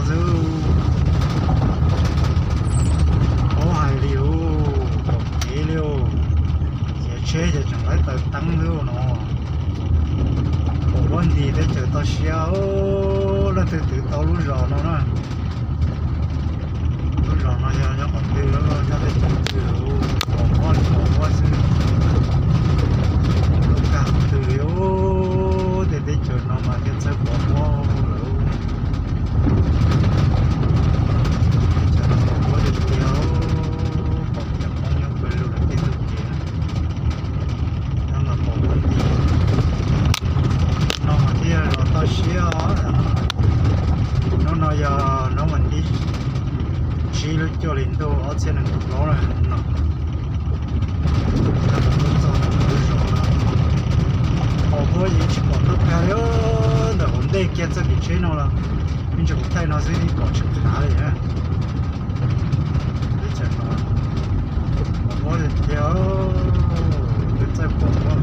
xwb. Paub hais li, pom kev li, khiav tsheb ces tseem laib taws teeb xwb no. Pom huab nti teb chaws toj siab, leej twg twv tau lub zos no na. Lub zos no yog nyob qhov twg, nyob teb chaws twg, pom huab li pom huab xwb. Lub kag twg li, tej teb chaws no mas thiaj txawj pom huab lawm. Teb chaws no pom huab tiag tiag, pom cov Hmoob nyob pawg lug lawm tej tug kev. Nyob no pom huab nti. No mas thiaj zos toj siab os. Hnub no yog hnub vas thib tsib lub cuaj hli ntuj ob txhiab nees nkaum plaub na no. Pom huab yeej tsis pom tub kag li, ntawm hauv ntej kiag txoj kev tsheb no los yeej tsis pom thaij no xwb, yeej pom tsis khav li na. Teb chaws no pom huab tiag tiag, txawj pom huab,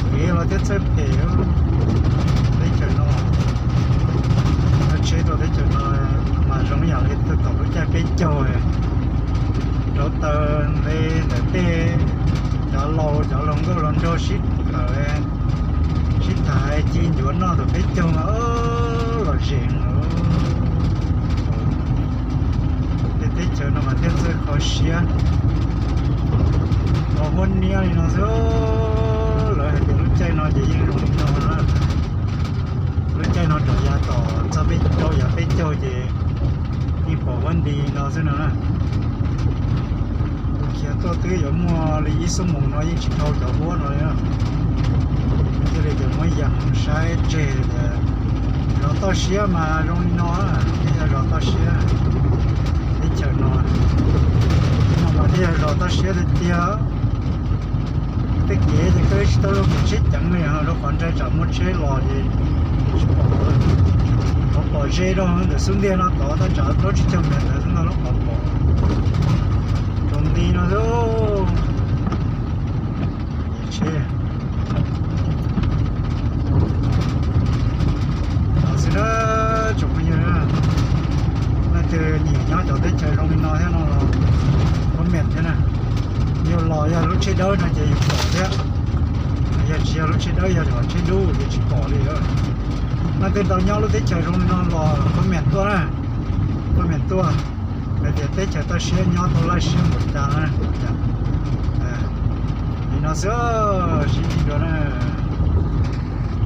kev los thiaj txawj phem. Teb chaws no, cov tsheb rau teb chaws no mas zoo yam li thaum lub caij peb caug, rauv taws nte ntawm tej, cov laus cov hluas nkauj hluas nraug sib khawm, sib tham ci ncuav noj thaum peb caug mas lom zem. Tej teb chaws no mas thiaj txawj kho siab. Los huab niab li no xwb, lawv hais tias lub caij no ces yeej zoo li no na. Lub caij no rov yav tom txog peb rau yav peb caug ces yeej pom huab nti no xwb no na. Kuv khiav tuaj twb yuav muaj li ib xuab moos no yeej tsis dhau cov huab no li. Thiaj li tias muab yees saib tseg tias zos toj siab mas zoo li no, thiaj yog zos toj siab. Teb chaws no, no mas thiaj yog zos toj siab tiag tiag. Tej kev ces koj tsis tau mus tsheb ceev li, rau qhov ntshe tsam muaj tsheb los ces tsis pom. Qhov pom ze rau ntawm xub ntiag no tod tab tsam plaub tsib caug mev ntawd xwb no lub qhov pom. Tsaus nti no xwb. Tsheb no xwb na, tsoom phooj ywg, leej twg nyiam nyob cov teb chaws zoo li no thiab no los comment thiab na. Yog los yog lub tsheb dawb no ces yus pom thiab, yog tsis yog lub tsheb dawb yog cov tsheb dub ces tsis pom li. Leej twg tau nyob lub teb chaws zoo li no los comment tuaj na, comment tuaj hais tias teb chaws toj siab nyob tau laj siab npaum cas na. Li no xwb, sib ntsib dua na.